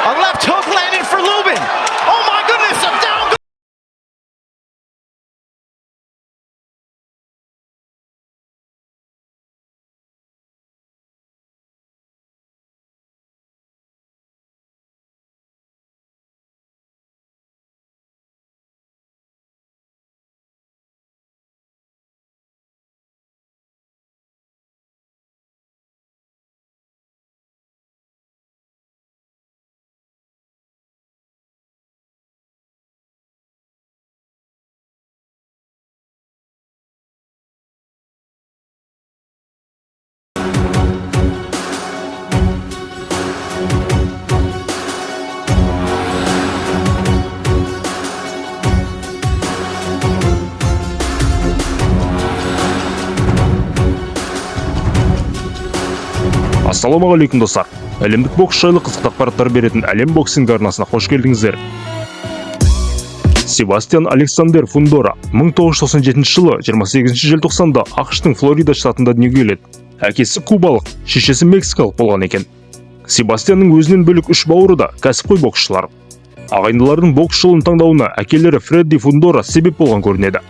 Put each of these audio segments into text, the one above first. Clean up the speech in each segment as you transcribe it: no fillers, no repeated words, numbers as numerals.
A left hook landed for Lubin. Oh my goodness, a down Ассалаумағалейкум, достар! Әлемдік бокс жайлы қызықты ақпараттар беретін Әлем боксинг арнасына қош келдіңіздер. Себастьян Александр Фундора 1997 жылы 28 желтоқсанда АҚШ-тың Флорида штатында дүниеге келеді. Әкесі кубалық, шешесі мексикалық болған екен. Себастьянның өзінен бөлек үш бауыры да кәсіпқой боксшылар. Ағайындылардың бокс жолын таңдауына әкелері Фредди Фундора себеп болған көрінеді.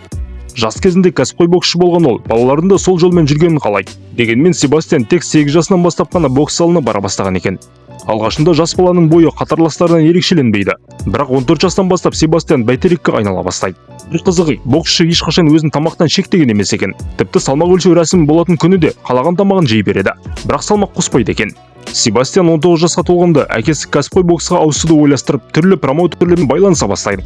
Жас кезінде кәсіпқой боксшы болған ол балалардың да сол жолмен жүргенін қалайды. Дегенмен Себастьян тек 8 жасынан бастап қана бокс залына бара бастаған екен. Алғашында жас баланың бойы қатарластарынан ерекшеленбейді. Бірақ 14 жастан бастап Себастьян бәйтерекке айнала бастайды. Бір қызығы, боксшы ешқашан өзін тамақтан шектеген емес екен. Тіпті салмақ өлшеу рәсімі болатын күні де қалаған тамағын жей береді, бірақ салмақ қоспайды екен. Себастьян 19 жасқа толғанда әкесі кәсіпқой боксқа ауысуды ойластырып, түрлі промоутерлермен байланыса бастайды.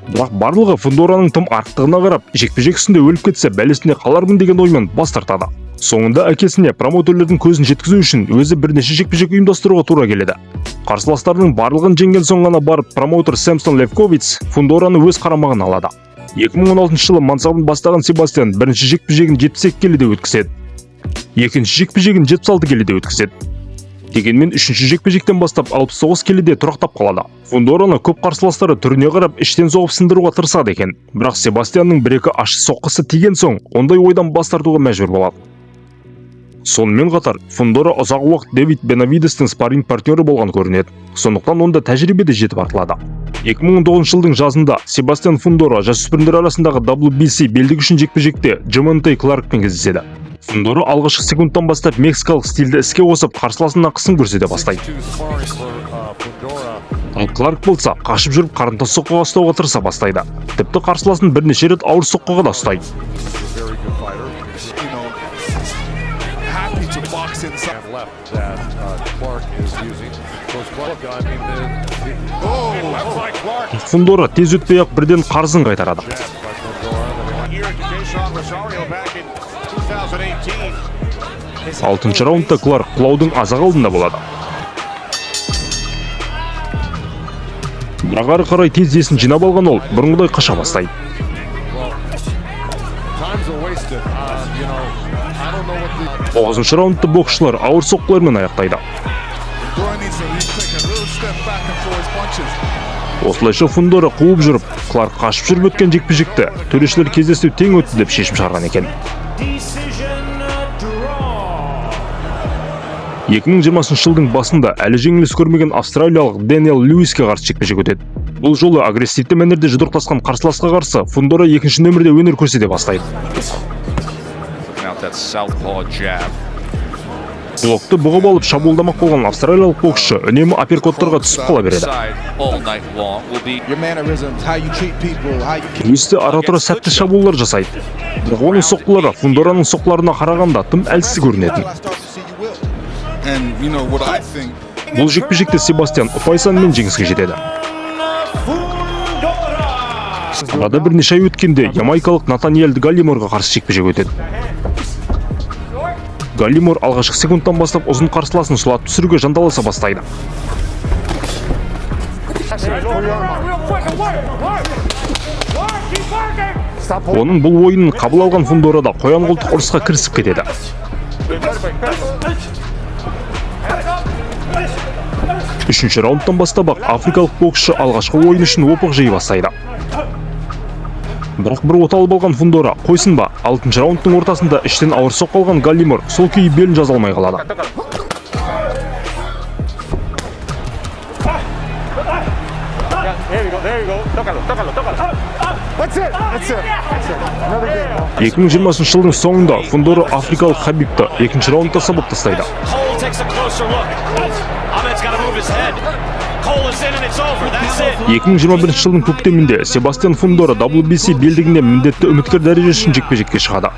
Бірақ барлығы Фундораның тым арықтығына қарап, жекпе-жек үстінде өліп кетсе, бәлесіне қалармын деген оймен бас тартады. Соңында әкесіне промоутерлердің көзін жеткізу үшін өзі бірнеше жекпе-жек ұйымдастыруға тура келеді. Қарсыластарының барлығын жеңген соң ғана барып промоутер Сэмсон Левковиц Фундораны өз қарамағына алады. 2016 жылы мансабын бастаған Себастьян бірінші жекпе-жегін 72 келіде өткізеді, екінші жекпе-жегін 76 келіде өткізеді. Дегенмен үшінші жекпе-жектен бастап 69 келіде тұрақтап қалады. Фундораны көп қарсыластары түріне қарап, іштен соғып сындыруға тырысады екен. Бірақ Себастьянның бір-екі ащы соққысы тиген соң, ондай ойдан бас тартуға мәжбүр болады. Сонымен қатар Фундора ұзақ уақыт Дэвид Бенавидестің спарринг партнері болған көрінеді. Сондықтан онда тәжірибе де жетіп артылады. 2019 жылдың жазында Себастьян Фундора жасөспірімдер арасындағы WBC белдік үшін жекпе-жекте Джемонтей Кларкпен кездеседі. Фундора алғашқы секундтан бастап мексикалық стильді іске қосып, қарсыласына қысым көрсете бастайды. Ал Кларк болса, қашып жүріп қарымта соққыға ұстауға тырыса бастайды. Тіпті қарсыласын бірнеше рет ауыр соққыға да ұстайды. Happy to box inside. Left that Clark is using. Those Clark, I mean, oh, left by Clark. Фундора тез өтпей ақ бірден қарызын қайтарады. Jab by Fundora. Here to Jason Rosario back in 2018. Алтыншы раундта Кларк құлаудың аз-ақ алдында болады. Бірақ ары қарай тез есін жинап алған ол бұрынғыдай қаша бастайды. Time's a wasted. I don't know what the Тоғызыншы раундты боксшылар ауыр соққылармен аяқтайды. Fundora needs to take a little step back and throw his punches. Осылайша Фундора қуып жүріп, Кларк қашып жүріп өткен жекпе-жекті төрешілер кездесу тең өтті деп шешім шығарған екен. Decision draw. 2020 жылдың басында әлі жеңіліс көрмеген австралиялық Дэниел Льюиске қарсы жекпе-жек өтеді. Бұл жолы агрессивті мәнерде жұдырықтасқан қарсыласқа қарсы Фундора екінші нөмірде өнер көрсете бастайды. Out that southpaw jab. Блокты бұғып алып шабуылдамақ болған австралиялық боксшы үнемі апперкоттарға түсіп қала береді. Side all night long will be Your mannerisms, how you treat people, how you Льюис те ара-тұра сәтті шабуылдар жасайды. Бірақ оның соққылары Фундораның соққыларына қарағанда тым әлсіз көрінетін. I start to see you will. And you know what I think Бұл жекпе-жекте Себастьян ұпай санымен жеңіске жетеді. Fundora. Арада бірнеше ай өткенде ямайкалық Натаниэль Галлиморға қарсы жекпе-жек өтеді. Галлимор алғашқы секундтан бастап ұзын қарсыласын сұлатып түсіруге жанталаса бастайды. Real quick and work, work, work, keep working. Оның бұл ойынын қабыл алған Фундора да қоян қолтық ұрысқа кірісіп кетеді. Үшінші раундтан бастап ақ африкалық боксшы алғашқы ойын үшін опық жей бастайды. Бірақ бір оталып алған Фундора қойсын ба, алтыншы раундтың ортасында іштен ауыр соққы алған Галлимор сол күйі белін жаза алмай қалады. There you go. Tócalo, tócalo, tócalo. That's it. That's it. That's it. Another game, bro. 2020 жылдың соңында Фундора африкалық Хабибті екінші раундта сабап тастайды. Cole takes a closer look. Ahmed's got to move his head. Cole is in and it's over. That's it. 2021 жылдың көктемінде Себастьян Фундора WBC белдігіне міндетті үміткер дәрежесі үшін жекпе-жекке шығады.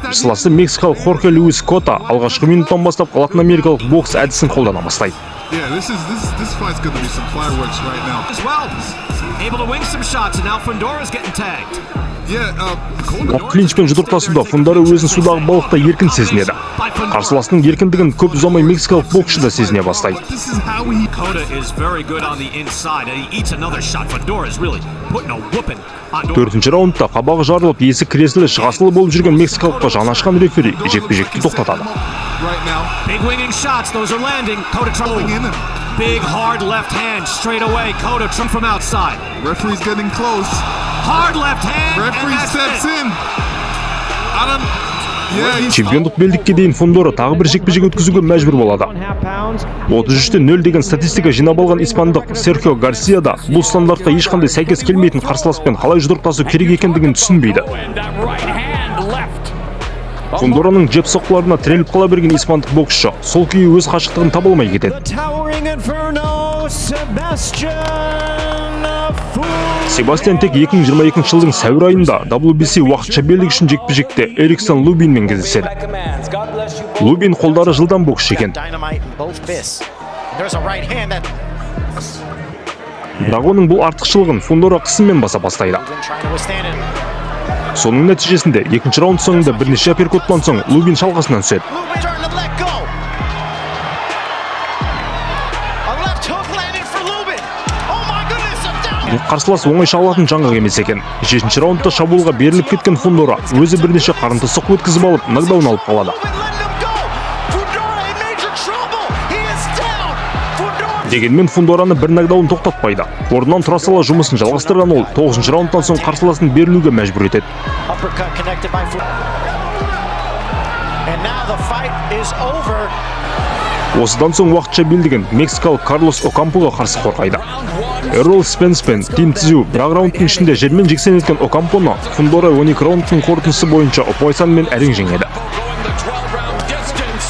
Қарсыласы мексикалық Хорхе Луис Кота алғашқы минуттан бастап латын америкалық бокс әдісін қолдана бастайды. Yeah, this is this this fight's gonna be some fireworks right now. As well. Able to wing some shots, and now Fundora's getting tagged. Yeah, Cole Бірақ клинчпен жұдырықтасуда Фундора өзін судағы балықтай еркін сезінеді. Қарсыласының еркіндігін көп ұзамай мексикалық боксшы да сезіне бастайды. But this is how he Cota is very good on the inside, and he eats another shot. Fundora is really putting a whooping on Төртінші раундта қабағы жарылып, есі кіресілі шығасылы болып жүрген мексикалыққа жаны ашқан рефери жекпе-жекті тоқтатады. right now. Big winging shots, those are landing. Cota Pulling in trying. him. Big hard left hand straight away. Cota trim from outside. Referee's getting close. Hard left hand. And Referee that's steps it. in. I don't. Yeah, he's Чемпиондық белдікке дейін Фундора тағы бір жекпе-жек өткізуге мәжбүр болады. 33-те 0 деген статистика жинап алған испандық Серхио Гарсия да бұл стандартқа ешқандай сәйкес келмейтін қарсыласпен қалай жұдырықтасу керек екендігін түсінбейді. And that right hand left. Фундораның джеб соққыларына тіреліп қала берген испандық боксшы сол күйі өз қашықтығын таба алмай кетеді. Towering Inferno, Sebastian Себастьян тек 2022 жылдың сәуір айында WBC уақытша белдік үшін жекпе-жекте Эриксон Лубинмен кездеседі. Лубин қолдары жылдам боксшы екен. Dynamite in both fists. There's a right hand that Бірақ оның бұл артықшылығын Фундора қысыммен баса бастайды. Lubin trying to withstand it. Соның нәтижесінде екінші раунд соңында бірнеше апперкоттан соң Лубин шалқасынан түседі. Lubin starting to let go. A left hook landed for Lubin. Oh my goodness, a down. Қарсылас оңай шағылатын жаңғақ емес екен. Жетінші раундта шабуылға беріліп кеткен Фундора өзі бірнеше қарымта соққы өткізіп алып, нокдаун алып қалады. Lubin letting him go. Fundora in major trouble. He is down. Fundora. Дегенмен Фундораны бір нокдаун тоқтатпайды. Орнынан тұра сала жұмысын жалғастырған ол тоғызыншы раундтан соң қарсыласын берілуге мәжбүр етеді. Uppercut connected by Fundora. And now the fight is over. Осыдан соң уақытша белдігін мексикалық Карлос Окампоға қарсы қорғайды. Эррол Спенс пен Тим Цзю бір раундтың ішінде жермен жексен еткен Окампоны Фундора 12 раундтың қорытындысы бойынша ұпай санымен әрең жеңеді. Going the 12 round distance.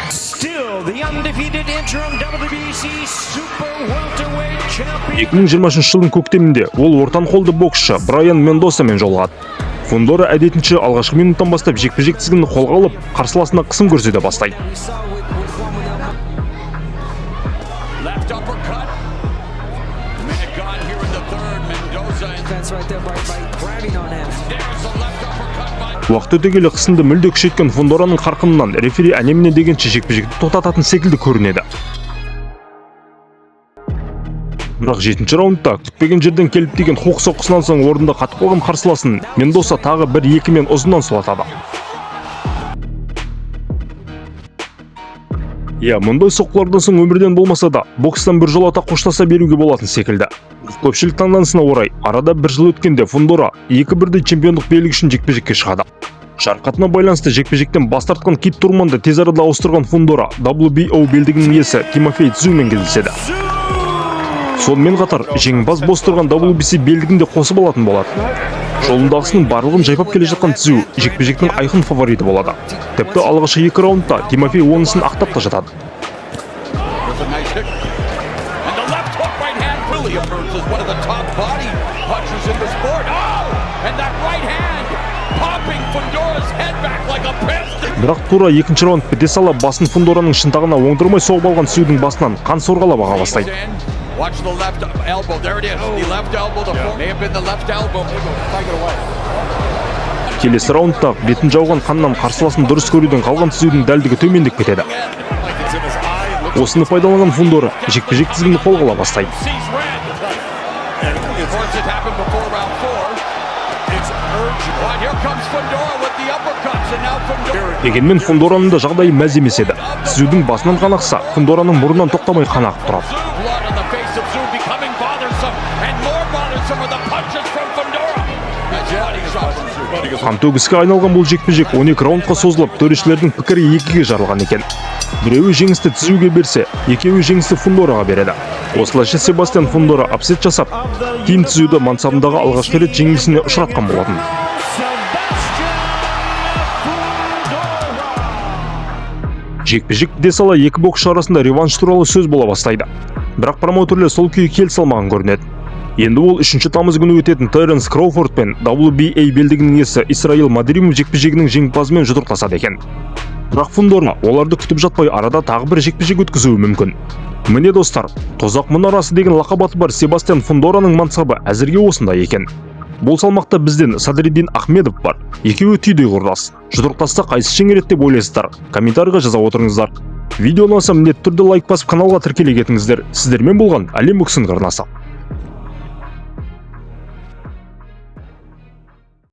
Still the undefeated interim WBC Super Welterweight Champion. 2023 жылдың көктемінде ол ортан қолды боксшы Брайан Мендосамен жолығады. Фундора әдетінше алғашқы минуттан бастап жекпе-жек тізгінін қолға алып, қарсыласына қысым көрсете бастайды. Left uppercut. Minute gone here in the third. Mendoza and Defense right there by grabbing on him. there's a left uppercut by Уақыт өте келе қысымды мүлде күшейткен Фундораның қарқынынан рефери әне-міне дегенше жекпе-жекті тоқтататын секілді көрінеді. Бірақ жетінші раундта күтпеген жерден келіп тиген хук соққысынан соң орнында қатып қалған қарсыласын Мендоса тағы бір екімен ұзыннан сұлатады. Иә, мұндай соққылардан соң өмірден болмаса да, бокстан біржолата қоштаса беруге болатын секілді. Көпшілік таңданысына орай, арада бір жыл өткенде Фундора екі бірдей чемпиондық белдік үшін жекпе-жекке шығады. Жарақатына байланысты жекпе-жектен бас тартқан Кит Турманды тез арада ауыстырған Фундора WBO белдігінің иесі Тимофей Цзюмен кездеседі. Сонымен қатар жеңімпаз бос тұрған WBC белдігін де қосып алатын болады. Жолындағысының барлығын жайпап келе жатқан Цзю жекпе-жектің айқын фавориті болады. Тіпті алғашқы екі раундта Тимофей онысын ақтап та жатады. With a nice kick. And the left hook right hand really emerges as one of the top body punchers in the sport. Oh! And that right hand popping Fundora's head back like a piston. Бірақ тура екінші раунд біте сала басын Фундораның шынтағына оңдырмай соғып алған Цзюдің басынан қан сорғалап аға бастайды. In. Watch the left elbow. There it is. The left elbow. The may have been the left elbow. Take it away. Келесі раундта бетін жауған қаннан қарсыласын дұрыс көруден қалған Цзюдің дәлдігі төмендеп кетеді. Like it's in his eye. It looks Осыны пайдаланған Фундора жекпе-жек тізгінін қолға ала бастайды. Sees red. Of course, it happened before round four. It's urgent. Right, here comes Fundora with the uppercuts, and now Fundora. Дегенмен Фундораның да жағдайы мәз емес еді. Цзюдің басынан қан ақса, Фундораның мұрнынан тоқтамай қан ағып тұрады. Tszyu, blood on the face of Tszyu becoming bothersome, and more bothersome are the punches from Fundora. Nice body shot from Tszyu. Because Қантөгіске айналған бұл жекпе-жек 12 раундқа созылып, төрешілердің пікірі екіге жарылған екен. Біреуі жеңісті түзуге берсе, екеуі жеңісті Фундораға береді. Осылайша, Себастьян Фундора апсет жасап, Тим Цзюді мансабындағы алғашқы рет жеңілісіне ұшыратқан болатын. Sebastian Fundora. Жекпе-жек біте сала екі боксшы арасында реванш туралы сөз бола бастайды. Бірақ промоутерлер сол күйі келісе алмаған көрінеді. Енді ол 3 тамыз күні өтетін Теренс Кроуфорд пен WBA белдігінің иесі Исраил Мадримов жекпе-жегінің жеңімпазымен жұдырықтасады екен. Бірақ Фундора оларды күтіп жатпай, арада тағы бір жекпе-жек өткізуі мүмкін. Міне, достар, тозақ мұнарасы деген лақап аты бар Себастьян Фундораның мансабы әзірге осындай екен. Бұл салмақта бізден Садриддин Ахмедов бар. Екеуі түйдей құрдас. Жұдырықтаста қайсысы жеңереді деп ойлайсыздар? Комментарийға жаза отырыңыздар. Видео ұнаса, міндетті түрде лайк басып, каналға тіркеле кетіңіздер. Сіздермен болған Әлем Боксының арнасы.